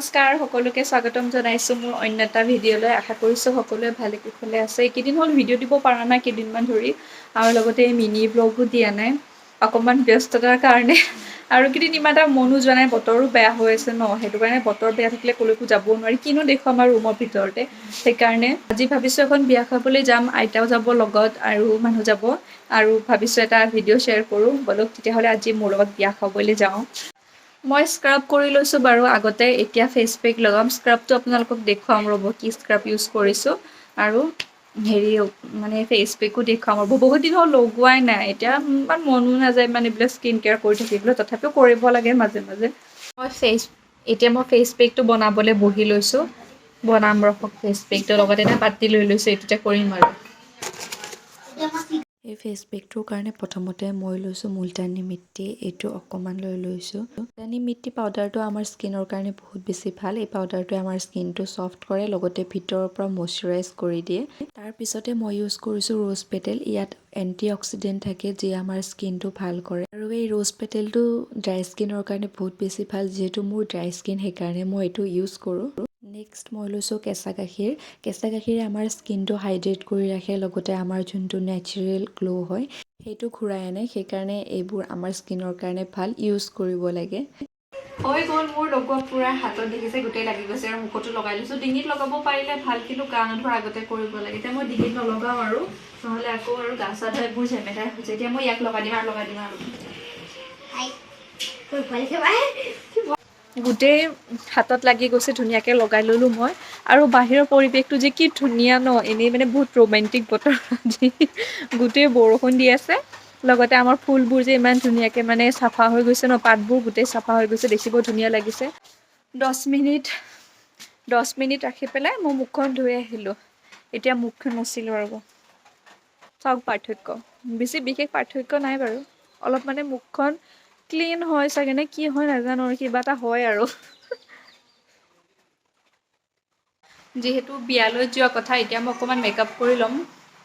নমস্কাৰ, সকলোকে স্বাগতম জনাইছোঁ মোৰ অন্য এটা ভিডিঅ'লৈ। আশা কৰিছোঁ সকলোৱে ভালে কুশলে আছে। এইকেইদিন হ'ল ভিডিঅ' দিব পৰা নাই কেইদিনমান ধৰি, আৰু লগতে মিনি ব্লগো দিয়া নাই অকণমান ব্যস্ততাৰ কাৰণে। আৰু কেইদিন ইমান এটা মনো যোৱা নাই, বতৰো বেয়া হৈ আছে ন, সেইটো কাৰণে। বতৰ বেয়া থাকিলে ক'লৈকো যাবও নোৱাৰি, কিনো দেখুৱাম আৰু ৰুমৰ ভিতৰতে। সেইকাৰণে আজি ভাবিছোঁ এখন বিয়া খাবলৈ যাম। আইতাও যাব লগত আৰু মানুহ যাব, আৰু ভাবিছোঁ এটা ভিডিঅ' শ্বেয়াৰ কৰোঁ। ব'লক তেতিয়াহ'লে, আজি মোৰ লগত বিয়া খাবলৈ যাওঁ। মই স্ক্ৰাব কৰি লৈছোঁ বাৰু আগতে, এতিয়া ফেচ পেক লগাম। স্ক্ৰাবটো আপোনালোকক দেখুৱাম ৰ'ব, কি স্ক্ৰাব ইউজ কৰিছোঁ, আৰু হেৰি মানে ফেচ পেকো দেখুৱাম ৰ'ব। বহুত দিন হ'ল লগোৱাই নাই, এতিয়া ইমান মনো নাযায় মানে এইবিলাক স্কিন কেয়াৰ কৰি থাকিবলৈ, তথাপিও কৰিব লাগে মাজে মাজে। মই ফেচ এতিয়া মই ফেচ পেকটো বনাবলৈ বহি লৈছোঁ। বনাম ৰখক ফেচ পেকটোৰ লগত এটা বাতি লৈ লৈছোঁ, এইটোতে কৰিম আৰু। এই ফেচ পেকটোৰ কাৰণে প্ৰথমতে মই লৈছোঁ মুলতানী মিট্টি, এইটো অকণমান লৈ লৈছোঁ। মুলতানী মিট্টি পাউডাৰটো আমাৰ স্কিনৰ কাৰণে বহুত বেছি ভাল। এই পাউডাৰটোৱে আমাৰ স্কিনটো ছফ্ট কৰে, লগতে ভিতৰৰ পৰা মইশ্চাৰাইজ কৰি দিয়ে। তাৰপিছতে মই ইউজ কৰিছোঁ ৰ'জ পেটেল। ইয়াত এণ্টি অক্সিডেণ্ট থাকে, যিয়ে আমাৰ স্কিনটো ভাল কৰে। আৰু এই ৰ'জ পেটেলটো ড্ৰাই স্কিনৰ কাৰণে বহুত বেছি ভাল। যিহেতু মোৰ ড্ৰাই স্কিন, সেইকাৰণে মই এইটো ইউজ কৰোঁ। নেক্সট মই লৈছোঁ কেঁচা গাখীৰ। কেঁচা গাখীৰে আমাৰ স্কিনটো হাইড্ৰেট কৰি ৰাখে, লগতে আমাৰ যোনটো নেচাৰেল গ্ল' হয়, সেইটো ঘূৰাই আনে। সেইকাৰণে এইবোৰ আমাৰ স্কিনৰ কাৰণে ভাল, ইউজ কৰিব লাগে। হৈ গ'ল মোৰ লগোৱা। পূৰা হাতত দেখিছে গোটেই লাগি গৈছে আৰু মুখতো লগাই লৈছোঁ। ডিঙিত লগাব পাৰিলে ভাল, কিন্তু গা নোধোৱাৰ আগতে কৰিব লাগে। এতিয়া মই ডিঙিত নলগাওঁ আৰু, নহ'লে আকৌ আৰু গা চা ধুৱাই মোৰ ঝেমেলাই হৈছে। এতিয়া মই ইয়াক লগাই দিম আৰু লগাই দিম আৰু গোটেই হাতত লাগি গৈছে, ধুনীয়াকৈ লগাই ল'লোঁ মই। আৰু বাহিৰৰ পৰিৱেশটো যে কি ধুনীয়া ন, এনেই মানে বহুত ৰোমেণ্টিক বতৰ আজি। গোটেই বৰষুণ দি আছে, লগতে আমাৰ ফুলবোৰ যে ইমান ধুনীয়াকৈ মানে চাফা হৈ গৈছে ন, পাতবোৰ গোটেই চাফা হৈ গৈছে, দেখিব ধুনীয়া লাগিছে। 10 মিনিট, 10 মিনিট ৰাখি পেলাই মই মুখখন ধুই আহিলোঁ। এতিয়া মুখখন মচিলোঁ আৰু চাওক পাৰ্থক্য। বেছি বিশেষ পাৰ্থক্য নাই বাৰু, অলপ মানে মুখখন ক্লিন হয় চাগে নে কি হয় নাজানো আৰু, কিবা এটা হয় আৰু। যিহেতু বিয়ালৈ যোৱা কথা, এতিয়া মই অকণমান মেকআপ কৰি ল'ম।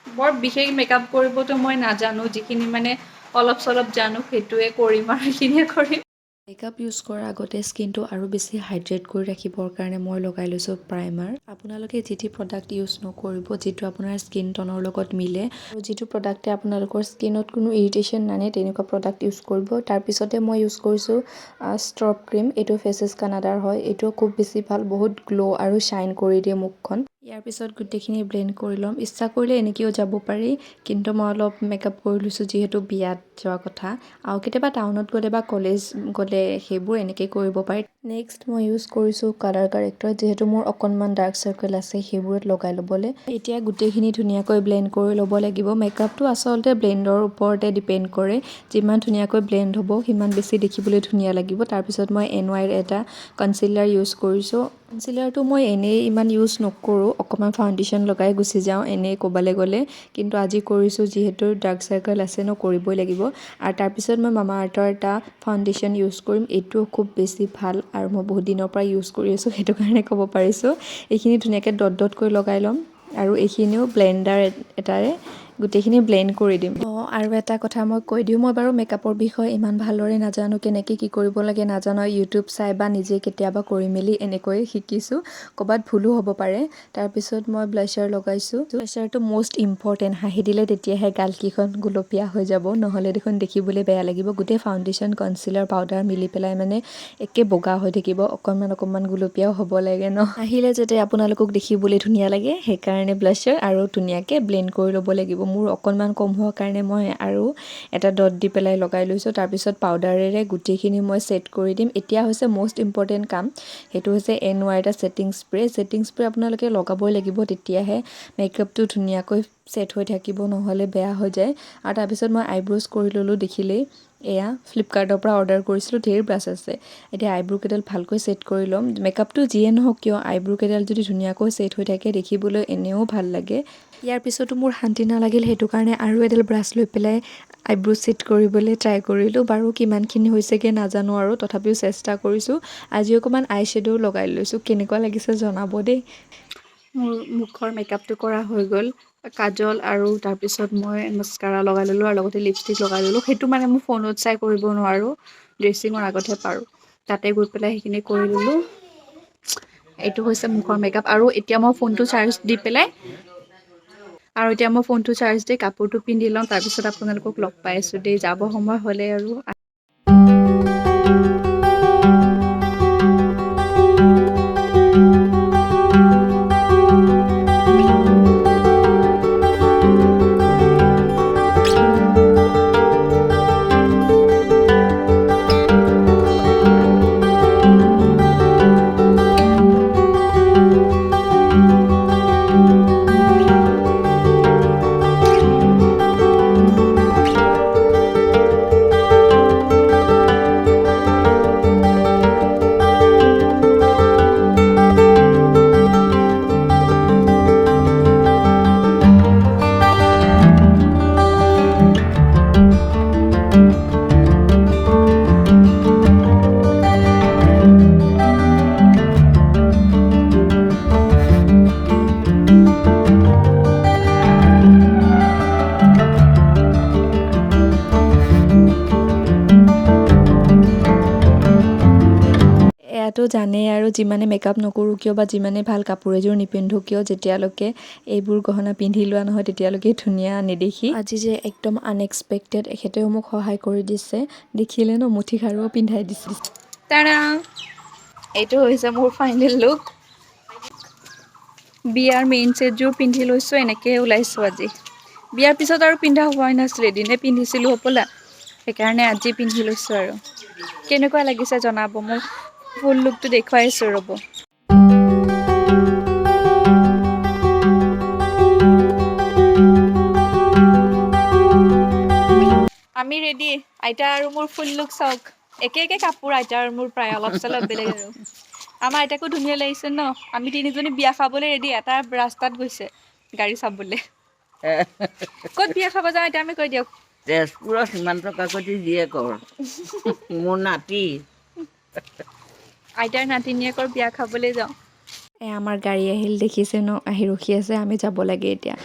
বৰ বিশেষ মেকআপ কৰিবতো মই নাজানো, যিখিনি মানে অলপ চলপ জানো সেইটোৱে কৰিম আৰু সেইখিনিয়ে কৰিম। মেকআপ ইউজ কৰাৰ আগতে স্কিনটো আৰু বেছি হাইড্ৰেট কৰি ৰাখিবৰ কাৰণে মই লগাই লৈছোঁ প্ৰাইমাৰ। আপোনালোকে যি টি প্ৰডাক্ট ইউজ নকৰিব, যিটো আপোনাৰ স্কিন টনৰ লগত মিলে আৰু যিটো প্ৰডাক্টে আপোনালোকৰ স্কিনত কোনো ইৰিটেশ্যন নানে, তেনেকুৱা প্ৰডাক্ট ইউজ কৰিব। তাৰপিছতে মই ইউজ কৰিছোঁ ষ্ট্ৰব ক্ৰীম। এইটো ফেচেছ কানাডাৰ হয়। এইটো খুব বেছি ভাল, বহুত গ্ল' আৰু শ্বাইন কৰি দিয়ে মুখখন। ইয়াৰ পিছত গোটেইখিনি ব্লেণ্ড কৰি ল'ম। ইচ্ছা কৰিলে এনেকৈও যাব পাৰি, কিন্তু মই অলপ মেকআপ কৰি লৈছোঁ, যিহেতু বিয়াত যোৱা কথা। আৰু কেতিয়াবা টাউনত গ'লে বা কলেজ গ'লে সেইবোৰ এনেকৈ কৰিব পাৰি। নেক্সট মই ইউজ কৰিছোঁ কালাৰ কাৰেক্টৰ, যিহেতু মোৰ অকণমান ডাৰ্ক চাৰ্কেল আছে, সেইবোৰত লগাই ল'বলৈ। এতিয়া গোটেইখিনি ধুনীয়াকৈ ব্লেণ্ড কৰি ল'ব লাগিব। মেকআপটো আচলতে ব্লেণ্ডৰ ওপৰতে ডিপেণ্ড কৰে। যিমান ধুনীয়াকৈ ব্লেণ্ড হ'ব, সিমান বেছি দেখিবলৈ ধুনীয়া লাগিব। তাৰপিছত মই এন ৱাইৰ এটা কনচিলাৰ ইউজ কৰিছোঁ। কনচিলাৰটো মই এনেই ইমান ইউজ নকৰোঁ, অকণমান ফাউণ্ডেশ্যন লগাই গুচি যাওঁ এনেই ক'ৰবালৈ গ'লে। কিন্তু আজি কৰিছোঁ, যিহেতু ডাৰ্ক চাৰ্কেল আছে ন, কৰিবই লাগিব। আৰু তাৰপিছত মই মামা আৰ্থৰ এটা ফাউণ্ডেশ্যন ইউজ কৰিম। এইটোও খুব বেছি ভাল আৰু মই বহুত দিনৰ পৰা ইউজ কৰি আছোঁ, সেইটো কাৰণে ক'ব পাৰিছোঁ। এইখিনি ধুনীয়াকৈ ডট ডটকৈ লগাই ল'ম আৰু এইখিনিও ব্লেণ্ডাৰ এটাৰে গোটেইখিনি ব্লেণ্ড কৰি দিম। অঁ, আৰু এটা কথা মই কৈ দিওঁ, মই বাৰু মেকআপৰ বিষয়ে ইমান ভালদৰে নাজানো, কেনেকৈ কি কৰিব লাগে নাজানো। ইউটিউব চাই বা নিজে কেতিয়াবা কৰি মেলি এনেকৈ শিকিছোঁ, ক'ৰবাত ভুলো হ'ব পাৰে। তাৰপিছত মই ব্লাছাৰ লগাইছোঁ। ব্লাছাৰটো মষ্ট ইম্পৰ্টেণ্ট। হাঁহি দিলে তেতিয়াহে গালকেইখন গুলপীয়া হৈ যাব, নহ'লে দেখোন দেখিবলৈ বেয়া লাগিব। গোটেই ফাউণ্ডেশ্যন, কনচিলাৰ, পাউডাৰ মিলি পেলাই মানে একে বগা হৈ থাকিব। অকণমান অকণমান গুলপীয়াও হ'ব লাগে ন, হাঁহিলে যাতে আপোনালোকক দেখিবলৈ ধুনীয়া লাগে, সেইকাৰণে ব্লাছাৰ। আৰু ধুনীয়াকৈ ব্লেণ্ড কৰি ল'ব লাগিব। মোৰ অকণমান কম হোৱাৰ কাৰণে মই আৰু এটা ডট দি পেলাই লগাই লৈছোঁ। তাৰপিছত পাউডাৰেৰে গোটেইখিনি মই ছেট কৰি দিম। এতিয়া হৈছে মষ্ট ইম্পৰ্টেণ্ট কাম, সেইটো হৈছে এন ৱাইৰ এটা ছেটিং স্প্ৰে। ছেটিং স্প্ৰে আপোনালোকে লগাবই লাগিব, তেতিয়াহে মেকআপটো ধুনীয়াকৈ ছেট হৈ থাকিব, নহ'লে বেয়া হৈ যায়। আৰু তাৰপিছত মই আইব্ৰ'জ কৰি ল'লোঁ। দেখিলেই, এয়া ফ্লিপকাৰ্টৰ পৰা অৰ্ডাৰ কৰিছিলোঁ, ধেৰ ব্ৰাছ আছে। এতিয়া আইব্ৰ' কেইডাল ভালকৈ ছেট কৰি ল'ম। মেকআপটো যিয়ে নহওক কিয়, আইব্ৰ' কেইডাল যদি ধুনীয়াকৈ ছেট হৈ থাকে, দেখিবলৈ এনেও ভাল লাগে। ইয়াৰ পিছতো মোৰ শান্তি নালাগিল, সেইটো কাৰণে আৰু এডাল ব্ৰাছ লৈ পেলাই আইব্ৰ' ছেট কৰিবলৈ ট্ৰাই কৰিলোঁ। বাৰু কিমানখিনি হৈছেগৈ নাজানো আৰু, তথাপিও চেষ্টা কৰিছোঁ। আজি অকণমান আই শ্বেডো লগাই লৈছোঁ। কেনেকুৱা লাগিছে জনাব দেই। মোৰ মুখৰ মেকআপটো কৰা হৈ গ'ল। কাজল আৰু তাৰপিছত মই মাস্কাৰা লগাই ল'লোঁ আৰু লগতে লিপষ্টিক লগাই ল'লোঁ। সেইটো মানে মোৰ ফোনত চাই কৰিব নোৱাৰোঁ, ড্ৰেছিঙৰ আগতহে পাৰোঁ। তাতে গৈ পেলাই সেইখিনি কৰি ল'লোঁ। এইটো হৈছে মুখৰ মেকআপ। আৰু এতিয়া মই ফোনটো চাৰ্জ দি পেলাই, আৰু এতিয়া মই ফোনটো চাৰ্জ দি কাপোৰটো পিন্ধি লওঁ, তাৰপিছত আপোনালোকক লগ পাই আছোঁ দেই। যাব সময় হ'লে আৰু। এয়াতো জানেই আৰু, যিমানে মেকআপ নকৰোঁ কিয় বা যিমানে ভাল কাপোৰ এযোৰ নিপিন্ধোঁ কিয়, যেতিয়ালৈকে এইবোৰ গহনা পিন্ধি লোৱা নহয় তেতিয়ালৈকে ধুনীয়া নেদেখি। আজি যে একদম আনএক্সপেক্টেড এখেতেও মোক সহায় কৰি দিছে, দেখিলে ন, মুঠি খাৰুও পিন্ধাই দিছে। তাৰা, এইটো হৈছে মোৰ ফাইনেল লুক। বিয়াৰ মেইন ছেটযোৰ পিন্ধি লৈছোঁ, এনেকৈয়ে ওলাইছোঁ আজি। বিয়াৰ পিছত আৰু পিন্ধা হোৱাই নাছিলে, এদিনে পিন্ধিছিলোঁ হ'বলা, সেইকাৰণে আজি পিন্ধি লৈছোঁ আৰু। কেনেকুৱা লাগিছে জনাব। মই ফুল লুকটো দেখুৱাই আছোঁ, ৰ'ব। আমি ৰেডি। আইতা আৰু মোৰ ফুল লুক চাওক। একে একে কাপোৰ আইতা আৰু মোৰ, প্ৰায় অলপ চলপ বেলেগ আৰু। আমাৰ আইতাকো ধুনীয়া লাগিছে ন? আমি তিনিজনী বিয়া খাবলৈ ৰেডি। এটা ৰাস্তাত গৈছে গাড়ী চাবলৈ। ক'ত বিয়া খাব যাওঁ আইতা, আমি কৈ দিয়ক। তেজপুৰৰ সীমান্ত কাকতি জীয়েকৰ, মোৰ নাতি। আইতাৰ নাতিনীয়েকৰ বিয়া খাবলৈ যাওঁ। আমাৰ গাড়ী আহিল, দেখিছে ন, আহি ৰখি আছে। আমি যাব লাগে এতিয়া।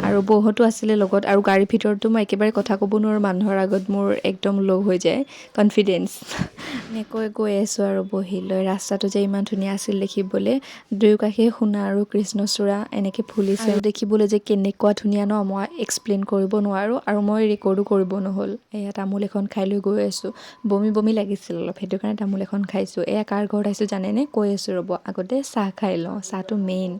আৰু বৌহঁতো আছিলে লগত। আৰু গাড়ীৰ ভিতৰতো মই একেবাৰে কথা ক'ব নোৱাৰোঁ মানুহৰ আগত, মোৰ একদম ল' হৈ যায় কনফিডেঞ্চ। এনেকৈ গৈ আছোঁ আৰু বহি লৈ। ৰাস্তাটো যে ইমান ধুনীয়া আছিল দেখিবলৈ, দুয়োকাষে সোণা আৰু কৃষ্ণচূড়া এনেকৈ ফুলিছে আৰু দেখিবলৈ যে কেনেকুৱা ধুনীয়া ন, মই এক্সপ্লেইন কৰিব নোৱাৰোঁ আৰু মই ৰেকৰ্ডো কৰিব নহ'ল। এয়া তামোল এখন খাই লৈ গৈ আছোঁ। বমি বমি লাগিছিল অলপ, সেইটো কাৰণে তামোল এখন খাইছোঁ। এয়া কাৰ ঘৰত আহিছোঁ জানেনে? কৈ আছোঁ ৰ'ব, আগতে চাহ খাই লওঁ, চাহটো মেইন।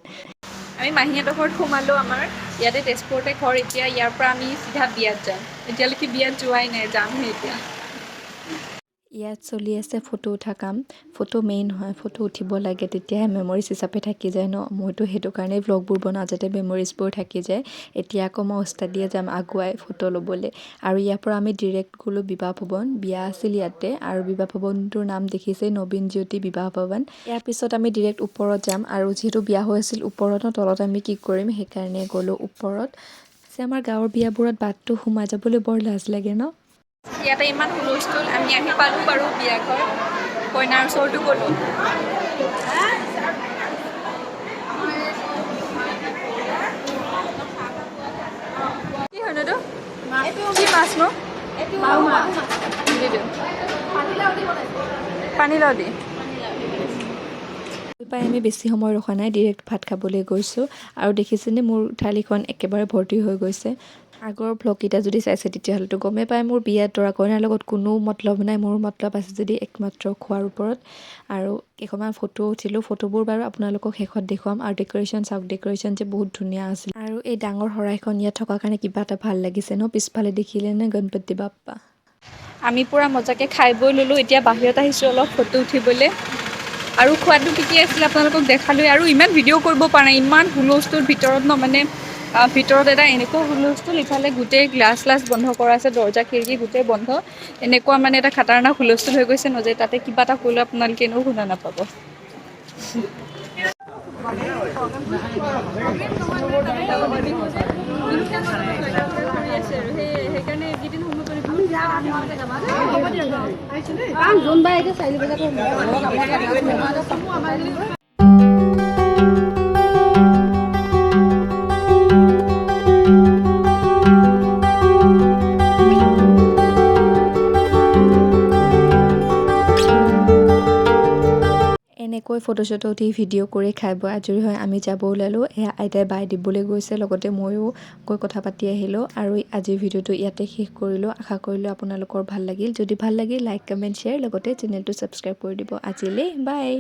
আমি মাহীহঁতৰ ঘৰত সোমালোঁ। আমাৰ ইয়াতে তেজপুৰতে ঘৰ। এতিয়া ইয়াৰ পৰা আমি চিধা বিয়াত যাম। এতিয়ালৈকে বিয়াত যোৱাই নাই, যামহে এতিয়া। ইয়াত চলি আছে ফটো উঠা কাম। ফটো মেইন হয়, ফটো উঠিব লাগে, তেতিয়াহে মেমৰিজ হিচাপে থাকি যায় ন। মইতো সেইটো কাৰণেই ভ্লগবোৰ বনাওঁ, যাতে মেমৰিজবোৰ থাকি যায়। এতিয়া আকৌ মই ওস্তাদিয়ে যাম আগুৱাই ফটো ল'বলৈ। আৰু ইয়াৰ পৰা আমি ডিৰেক্ট গ'লোঁ বিবাহ ভৱন। বিয়া আছিল ইয়াতে আৰু বিবাহ ভৱনটোৰ নাম দেখিছেই, নবীন জ্যোতি বিবাহ ভৱন। ইয়াৰ পিছত আমি ডিৰেক্ট ওপৰত যাম আৰু যিহেতু বিয়া হৈ আছিল ওপৰত ন, তলত আমি কি কৰিম, সেইকাৰণে গ'লোঁ ওপৰত। পিছে আমাৰ গাঁৱৰ বিয়াবোৰত বাটটো সোমাই যাবলৈ বৰ লাজ লাগে ন। ইয়াতে ইমান হুলস্থুল। আমি আহি পালোঁ বাৰু বিয়া ঘৰ, কইনাৰ ওচৰতো গ'লোঁ। কি হয় এইটো? কি মাছ নো? দি দিওঁ। পানীলাও দি। পাই আমি বেছি সময় ৰখা নাই, ডিৰেক্ট ভাত খাবলৈ গৈছোঁ। আৰু দেখিছেনে, মোৰ থালিখন একেবাৰে ভৰ্তি হৈ গৈছে। আগৰ ভ্লগকেইটা যদি চাইছে তেতিয়াহ'লেতো গমেই পায়, মোৰ বিয়াত দৰা কইনাৰ লগত কোনো মতলব নাই। মোৰ মতলব আছে যদি একমাত্ৰ খোৱাৰ ওপৰত। আৰু কেইখনমান ফটো উঠিলোঁ, ফটোবোৰ বাৰু আপোনালোকক শেষত দেখুৱাম। আৰু ডেক'ৰেশ্যন চাওক, ডেক'ৰেশ্যন যে বহুত ধুনীয়া আছিল। আৰু এই ডাঙৰ শৰাইখন ইয়াত থকাৰ কাৰণে কিবা এটা ভাল লাগিছে ন। পিছফালে দেখিলে নে গণপতি বাপ্পা। আমি পূৰা মজাকৈ খাই বৈ ল'লোঁ। এতিয়া বাহিৰত আহিছোঁ অলপ ফটো উঠিবলৈ। আৰু খোৱাটো কি কি আছিলে আপোনালোকক দেখালোৱে। আৰু ইমান ভিডিঅ' কৰিব পৰা নাই, ইমান হুলস্থুল ভিতৰত ন, মানে ভিতৰত এটা এনেকুৱা হুলস্থুল, ইফালে গোটেই গ্লাছ শ্লাছ বন্ধ কৰা আছে, দৰ্জা খিৰিকী গোটেই বন্ধ। এনেকুৱা মানে এটা খাতাৰনাক হুলস্থুল হৈ গৈছে ন যে তাতে কিবা এটা ক'লেও আপোনালোকে এনেও শুনা নাপাব। এনেকৈ ফটো চটো উঠি ভিডিঅ' কৰি খাই বৈ আজৰি হৈ আমি যাব ওলালোঁ। এয়া আইতাই বাই দিবলৈ গৈছে, লগতে ময়ো গৈ কথা পাতি আহিলোঁ আৰু আজিৰ ভিডিঅ'টো ইয়াতে শেষ কৰিলোঁ। আশা কৰিলোঁ আপোনালোকৰ ভাল লাগিল। যদি ভাল লাগিল, লাইক, কমেণ্ট, শ্বেয়াৰ, লগতে চেনেলটো ছাবস্ক্ৰাইব কৰি দিব। আজিলৈ বাই।